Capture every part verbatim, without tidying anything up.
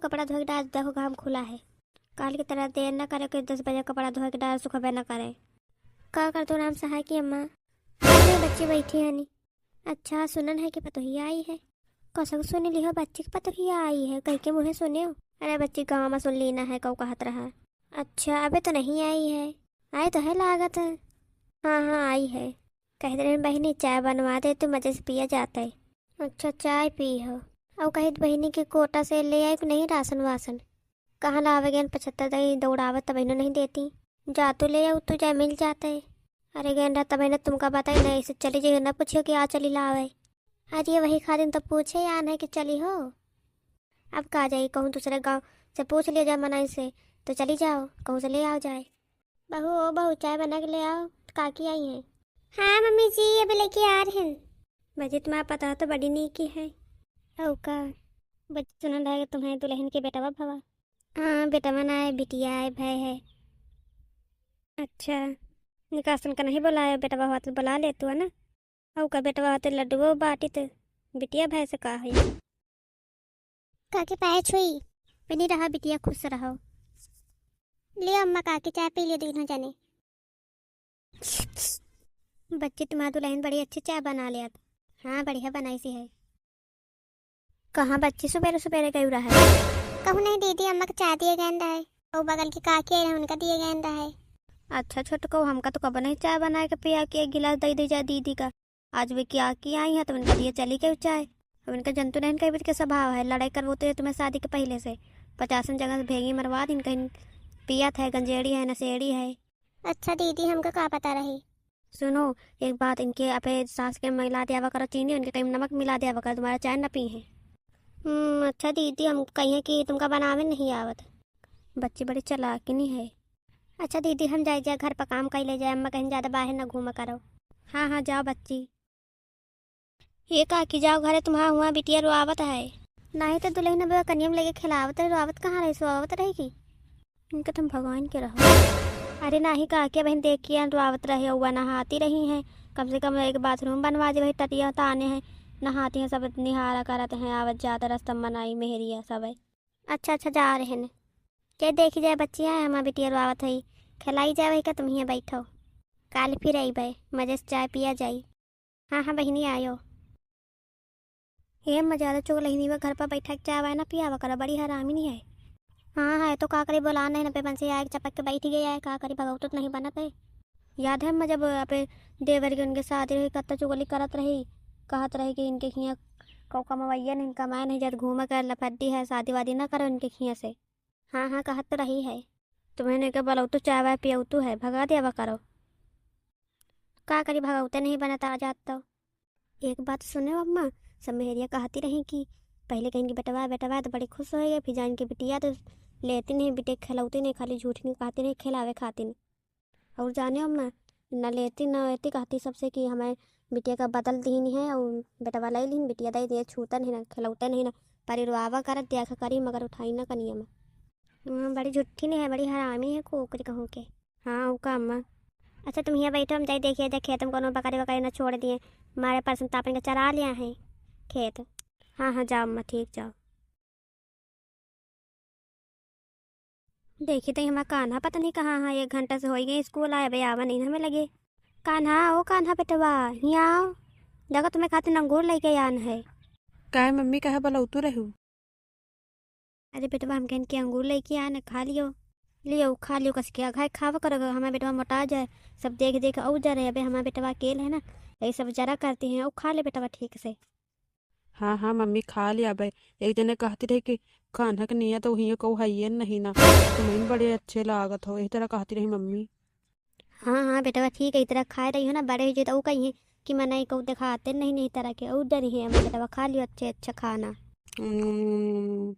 कपड़ा धोए के डार, देखो घाम खुला है। काल की तरह देर न करे कि दस बजे कपड़ा धोए के डार सुखबे न करे। का कर तू राम सहाय की अम्मा? अरे बच्ची बैठी है नी। अच्छा सुनन है कि पतोहिया आई है। कसक सुन लिहो बच्ची की पतोहिया आई है, कह के मुँहे सुने हो। अरे बच्ची गाँव में सुन ली ना है, कऊ कहत रहा। अच्छा अबे तो नहीं आई है। आए तो है लागत है। हाँ हाँ आई है। कहत रहे बहिनी चाय बनवा दे तो मजे से पिया जाता है। अच्छा चाय पी हो। और कहित बहिनी के कोटा से ले आए कि नहीं राशन वासन? कहाँ लावे गए पचहत्तर दई दौड़ावत तब इन्हों नहीं देती। जा तू ले आऊ तू जाए मिल जाते। अरे गेंडा तब इन्हें तुमका बताई नहीं से चली जाइए ना पूछियो कि आ चली लावे। अरे वही खातिर तो पूछे आन है कि चली हो। अब का जाई कहूँ दूसरे गाँव से पूछ लिया जाए मनाई से तो चली जाओ कहूँ से ले आओ जाए। बहू ओ बहू चाय बना के ले आओ। काकी आई हैं। हाँ मम्मी जी अभी लेके आ रहे हैं। बजे तुम्हारा पता तो बड़ी नीकी है। औ का? बजे सुनल रहे तुम्हारे दुल्हन के बेटवा भवा। हाँ बेटवा ना है बिटिया है भय है। अच्छा निकासन का नहीं बुलाया बेटवा हुआ तो बुला ले तू है ना। औ का बेटवा हुआ तो लड्डुओ बाटी तो बिटिया भय से का है। काकी पाए छुई। बनी रहा बिटिया खुश रहो। लियो अम्मा काकी चाय पी लियो दोनों जने। बच्ची तुम्हारा दुल्हन बड़ी अच्छी चाय बना लिया। हाँ बढ़िया बनाई सी है। कहाँ बच्ची सुबेरे सुबेरे गई रहा है? कहूँ नहीं दीदी अम्मा के चाय दिए गए रहे। वो बगल की काकी आई रहे उनका दिए गए रहे। अच्छा छोटको हमका तो कब नहीं चाय बना के पिया के एक गिलास दे दी जा दीदी का। आज वे क्या किया आई है तो उनका दिए चली गई चाय। अब इनका जंतु नहीं कह के स्वभाव है लड़ाई करवोते है तुम्हें शादी के पहले से। पचासन जगह से भेंगी मरवा दिन कहीं पियत है गंजेड़ी है नशेड़ी है। अच्छा दीदी हमका का पता रही। सुनो एक बात इनके अपे सास के मिला दिया करो चीनी उनके कहीं नमक मिला दिया करो तुम्हारा चाय न पी है। हम्म अच्छा दीदी हम कहिए कि तुमका बनावे नहीं आवत। बच्ची बड़ी चालाकिनी है। अच्छा दीदी हम जाए जाए घर पर काम कर ले जाए अम्मा कहीं ज़्यादा बाहर ना घूमा करो। हाँ हाँ जाओ बच्ची। ये काकी जाओ घरे तुम्हारा हुआ बिटिया रोआवत है। नाही तो दुल्हन अब कनिया में लेके खिलावत रहे रोआवत कहाँ रही सोआवत रहेगी। इनका तुम भगवान के रहो। अरे नाही काकी बहन देखिए रोआवत रहे हुआ नहाती रही हैं। कम से कम एक बाथरूम बनवा दे भाई टटिया ताने हैं। नहाती हैं सब निहारा करत हैं आवत जात रास्ता मनाई मेहरिया सब। अच्छा अच्छा जा रहे हैं। के देखी जाए बच्चियाँ हमार बिटिया रोआवत है। खिलाई जाए वही का तुम हियाँ बैठो। काल फिर अइबे मजे से चाय पिया जाई। हाँ हाँ बहिनी आयो। हे मजा तो चुगलहिनी बा घर पर बैठा के चाय वाय ना पियावा करो बड़ी हरामी नहीं है। हाँ है तो का करी बोला नहीं ना पे मन से आए चपक के बैठ गया है का करी भगवतो तो नहीं बनत है। याद है अम्मा जब अपने देवर के उनके शादी रही कत्ता चुगली करत रही। कहत रही कि इनके हियाँ कौ कमवैया नहीं कमाए नहीं जब घूमा कर लफड्डी है शादी वादी ना करो इनके हियाँ से। हाँ हाँ कहत तो रही है। तुम्हें नहीं के बलौतू चाय वाय पियौतू है भगा देवा करो। का करी भगौते नहीं बनत आ जात तो। एक बात सुने अम्मा। सब मेहरिया कहती रही कि पहले कहीं की बेटवा बेटवा तो बड़ी खुश हो गई फिर जान के बिटिया तो लेती नहीं बिटे खिलौती नहीं खाली झूठ नहीं कहती रही खिलावे खातिर। और जाने अम्मा न लेती न लेती कहती सबसे कि हमें बिटिया का बदल दीन है और बेटवा ले लीन बिटिया दे दिए छूता नहीं ना खिलौते नहीं ना परिरवावा करत देखा करी मगर उठाई ना कनिया में। हाँ, बड़ी झुट्ठी नहीं है, बड़ी हरामी है, कुकरी कहूँ के। हाँ, ऊ का अम्मा। अच्छा, तुम हियाँ बैठो, हम जाई देखिए, देखे तुम कोनो बकरी वकरी ना छोड़ दिए, मारे परसों तापन के चरा लिया है खेत। हाँ, हाँ, जाओ अम्मा, ठीक, जाओ। देखी तो हमारा कान्हा पता नहीं कहाँ है, एक घंटा से होई गए स्कूल आए, अबे आवा नहीं हमें लगे। कान्हा, ओ कान्हा बेटवा, हियाँ आओ, देखो तुम्हें खातिर अंगूर लेके आन है। काहे मम्मी, काहे बलौतू रहू? अरे बेटवा, हम कहन के अंगूर लेके आए ना, खा लियो। लियो, खा लियो, कस के अघाय खावा करो, हमारा बेटवा मोटा जाए। सब देख देख औ जा रहे, अबे हमारा बेटवा अकेल है ना, यही सब जरा करते हैं, औ खा ले बेटवा ठीक से। हाँ, हाँ मम्मी, खा लिया अबे। एक जने कहती रही कि कान्हा के नियत तो हियो कहू हइये नहीं ना, तुम्हें बड़े अच्छे लागत हो, यही तरह कहती रही मम्मी। हाँ, हाँ, बेटवा ठीक है, ई तरह खाए रही हो ना, बड़े हो जाए तो ऊ कही है कि मना ई कहू देखाते नहीं, नहीं तरह के, ऊ डरी है, हमारे बेटवा खा लियो अच्छे, अच्छा खाना। हम्म।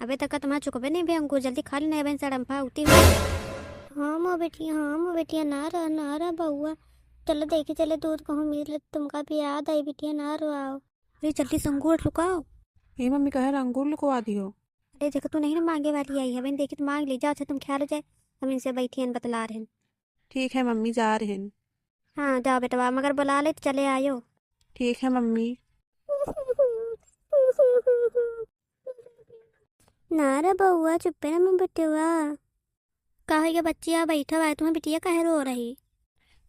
अबे तक का तुम्हारा चुकबे नहीं बे अंगूर, जल्दी खा ली, नहीं बहन सड़म्फा उती हो। हाँ, मो बेटिया, हाँ, मो बेटिया, ना रह, ना रह बउआ। चलो देखी, चले दूध कहूँ मिल, तुमका भी याद आई बेटिया, ना रो आओ। अरे जल्दी से अंगूर लुकाओ। ए मम्मी, कहे रहा अंगूर लुकवा दियो। अरे देखो, तू नहीं ना मांगे वाली आई है, बहन देखी तो मांग ली, जाओ, अच्छा तुम ख्याल हो जाए, हम इनसे बैठी हैं, बतला रहे हैं। ठीक है मम्मी, जा रहे हैं। हाँ, जाओ बेटवा, मगर बुला ले तो चले आयो। ठीक है मम्मी। ना रे बउआ, चुप्पे रह मोर बिटिया। का होइगा बच्ची, आ बैठा हुआ है, तुम्हार बिटिया काहे रो रही?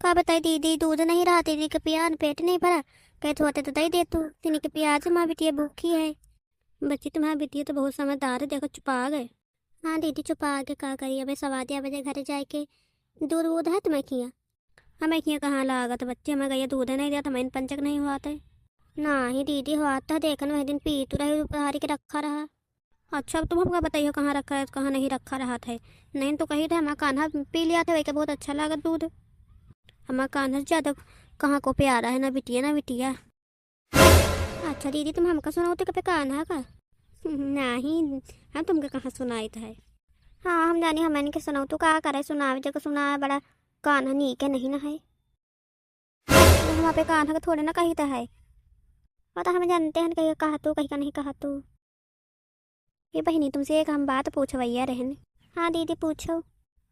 का बताई दीदी, दूध नहीं रहा, दीदी के पिया पेट नहीं भरा, कहत होते तो दई देतू, तीनी के पिया आज मोर बिटिया भूखी है। बच्ची, तुम्हार बिटिया तो बहुत समझदार है, देखो चुपा गए। हाँ दीदी, चुपा गए, का करी, अबे सवा दिया बजे घरे जाए के दूध वूध है तुम्हें किया? हमें किया कहाँ लागत बच्ची, हमें गैया दूध नहीं दिया, हमें पंचक नहीं हुआ थे। नाही दीदी, हुआ था, देखन वही दिन पी तू रहे, उपहारी के रखा रहा। अच्छा, अब तुम हमका बताइयो कहाँ रखा है, कहाँ नहीं रखा रहा था। नहीं तो कही रहे, हमारा कान्हा पी लिया था, वही के बहुत अच्छा लागत दूध। हमारा कान्हा से ज्यादा कहाँ को प्यारा है, ना बिटिया, ना बिटिया। अच्छा दीदी, तुम हमका सुनाओ तो कपे कान्हा का? नाही, हम तुमके कहाँ सुनाइत है। हाँ, हम जानी, हम इनके सुनाओ तो का करे, सुनावे जगह सुनावे, बड़ा कान्हा नीके नहीं ना है। हम पे कान्हा के थोड़े ना कहित है। वो तो हम जानते हैं, कहीं कहा तू, कहीं का नहीं कहा तू। ये बहिनी, तुमसे एक हम बात पूछवैया रहन। हाँ दीदी, पूछो।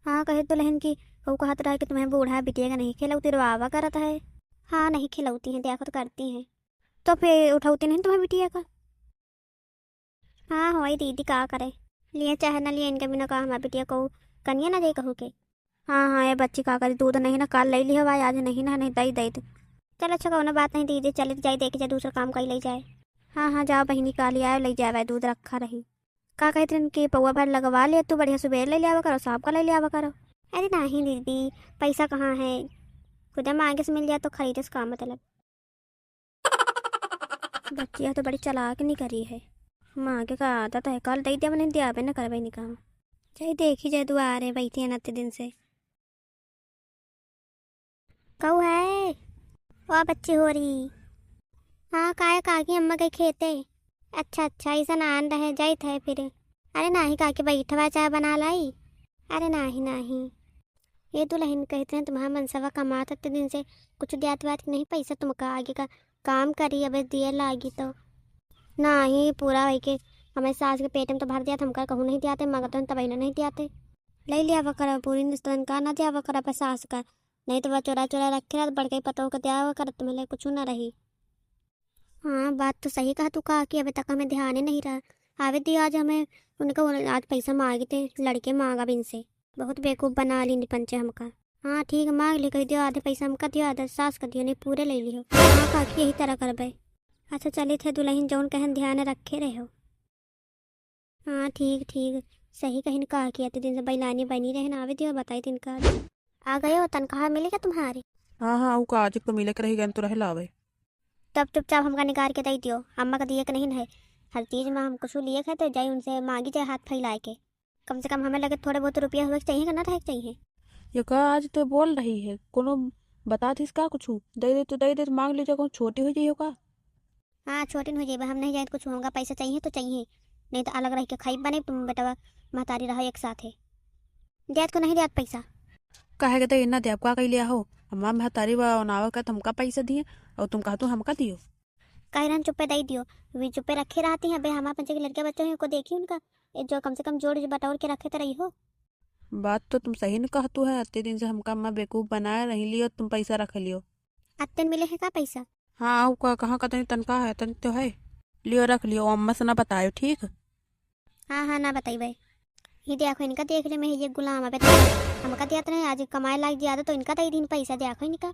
हाँ, कहे दुल्हन की, वो कहत रहा कि तुम्हें बूढ़ा बिटिया का नहीं खिलौती, रोआवा करत है। हाँ, नहीं खिलौती हैं, देखो तो करती हैं। तो फिर उठौती नहीं तुम्हें बिटिया का? हाँ, होई दीदी, का करे, लिए चाहे ना लिए, इनके बिना का हमार बिटिया को कनिया ना जाई कहू के। हाँ, हाँ, ये बच्ची का करी, दूध नहीं ना, काल लई लिहो भाई, आज नहीं ना, नहीं दई, दई दे। चल अच्छा, कौनो बात नहीं दीदी, चल जाई, देखी जाए, दूसरा काम कई लई जाए। हाँ, हाँ, जाओ बहिनी, काल ही आयो, लई जाए भाई, दूध रखा रही। का कहत रहन कि पौवा भर लगवा ले, तू बढ़िया सुबेर लई लियावा करो, शाम का लई लियावा करो। अरे नहीं दीदी, पैसा कहाँ है, खुदे मांगे से मिल जाए तो खरीदे से का मतलब। बच्चिया तो बड़ी चालाक निकरी है। माँ के का आदत है, कल दई देब, नहीं देबे न करबे निकाम। चाहे देखी जाए दुआरे बैठी है नत्ते दिन से। कऊ है? ओ बच्ची हो रही। हाँ, काहे काकी अम्मा के खेते? अच्छा, अच्छा, ऐसा ना आन रहे, जाइत है फिर। अरे नाही काकी, बैठवा चाय बना लाई। अरे नाही, नाही। ये दुल्हन कहते हैं, तुम्हारा मनसवा कमात अत्ते दिन से कुछ द्यात बात नहीं, पैसा तुमका आगे का काम करी, अबे दिए लागी तो। नाही, पूरा वही के हमें सास के पेट में तो भर दिया था, हमका कहूँ नहीं दियाते, मगर तो तब नहीं दियाते। ले लिया वकर पूरी निस्तन का ना दिया वकर अपने सास का, नहीं तो वह चोरा चोरा रखे रहत, बड़के पतोह के दिया वकर तुम्हें ले कुछ ना रही। हाँ, बात तो सही कहा तू काकी, अबे तक हमें ध्यान ही नहीं रहा। आवे दियो आज हमें, उनका उन-, आज पैसा मांगे थे, लड़के मांगा बिन से। बहुत बेवकूफ बना ली निपंचे हमका। हाँ ठीक, मांग ली, कह दियो आधे पैसा हमका दियो, आधे सास का दियो, नहीं पूरे ले लियो। हाँ काकी, यही तरह करबे। अच्छा चलित है दुल्हन, जौन कहन ध्यान रखे रहो। हाँ ठीक ठीक, सही कहिन काकी, अति दिन से बैलानी बनी रहे ना, आवे दियो बताई तिनका। आ गयो, तनख्वाह मिली क्या तुम्हारी? हाँ हाँ, ऊ का आज एक तो मिले के रही गए तो रहे लावे। तब चुपचाप हमका निकाल के दे दियो, अम्मा का दिए के नहीं है। हर चीज में हम कुछ लिए खाए तो जाई उनसे मांगी जाए हाथ फैलाए के। कम से कम हमें लगे थोड़े बहुत रुपया हुए के चाहिए कि ना रहे के चाहिए। ये का आज तो बोल रही है, कोनो बता थीस का कुछ? दे दे तो दे दे, मांग लीजिए, कौन छोटी हो जाइए का? हाँ, छोटी हो जाइए, हम नहीं जाए कुछ होगा, पैसा चाहिए तो चाहिए, नहीं तो अलग रह के खाई बने तुम बेटवा महतारी रहो एक साथ है। द्यात को नहीं द्यात पैसा। काहे के तो इन्ना द्याब का कही लिया हो? हमार महतारी बा ओनावा का तुमका पैसा दिए और तुम कहा तू हमका दियो। कह रहन चुप्पे दे दियो, वे चुप्पे रखे रहती हैं। अबे हमारे पंचे के लड़के बच्चे हैं, को देखी उनका, ए, जो कम से कम जोड़ बटोर के रखे तो रही हो। बात तो तुम सही न कहतू है, अत्ते दिन से हमका अम्मा बेवकूफ बनाए रही लियो, तुम पैसा रख लियो। अत्ते मिले है का पैसा? हाँ, आऊ का, कहाँ का तनी तनखा है, तनी तो है। लियो रख लियो, अम्मा से ना बतायो, ठीक? हाँ, हाँ, ना बताई भाई। ये देखो इनका देख ले, मैं ये गुलाम अबे तक हमका दिया तो नहीं, आज कमाए लाग ज्यादा तो इनका दे दिन पैसा, देखो इनका।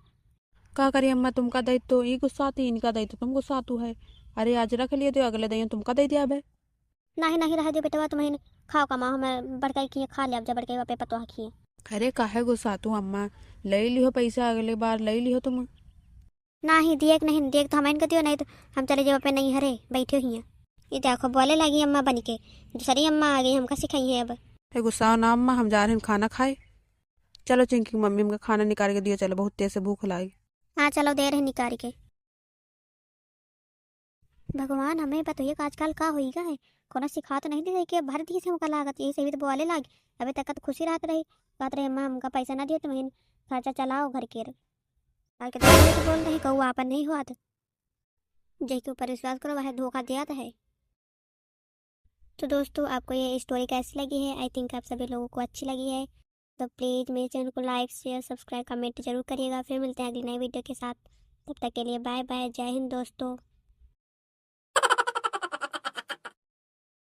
का करी अम्मा, तुमका दे तो ई गुस्साती, इनका दे तो तुम गुस्सातू है। अरे आज रख लिए तो अगले दिन तुमका दे दिया बे। नहीं, नहीं, रह दियो बेटवा, तुम्हें खाओ कमाओ, हमें बड़काई किए खा ले, अब जब बड़काई बापे पतोह किए। अरे काहे गुस्सातू अम्मा, ले लियो पैसा, अगले बार ले लियो तुम। नहीं, दिए के नहीं, दिए के तो हम इनके दियो, नहीं तो हम चले जाओ अपने नहीं हरे, बैठे हुई हैं। ये देखो, बोले लगी अम्मा बन के, दूसरी अम्मा आ गई, हमका सिखाई है अब। ए, गुस्सा ना अम्मा, हम जा रहे हैं खाना खाए। चलो चिंकी की मम्मी, हमका खाना निकाल के दियो, चलो, बहुत तेज से भूख लागी। हाँ, चलो, दे रहे निकाल के। भगवान, हमें बताइए कि आजकल का होई गा है, कोनो सिखात नहीं दे कि भर दी से हमका लागत, यही से भी तो बोले लाग। अबे तक तो खुशी रहत रही, कहत रही, "अम्मा, हमका पैसा ना दियो, तुम खर्चा चलाओ घर के।" आज के तो बोल रही, कहू आपन नहीं हुआ तो। जे के ऊपर विश्वास करो, वह धोखा दिया तो है। तो दोस्तों, आपको ये स्टोरी कैसी लगी है? I think आप सभी लोगों को अच्छी लगी है। तो प्लीज मेरे चैनल को लाइक, शेयर, सब्सक्राइब, कमेंट जरूर करिएगा। फिर मिलते हैं अगली नई वीडियो के साथ। तब तक के लिए बाय बाय, जय हिंद दोस्तों।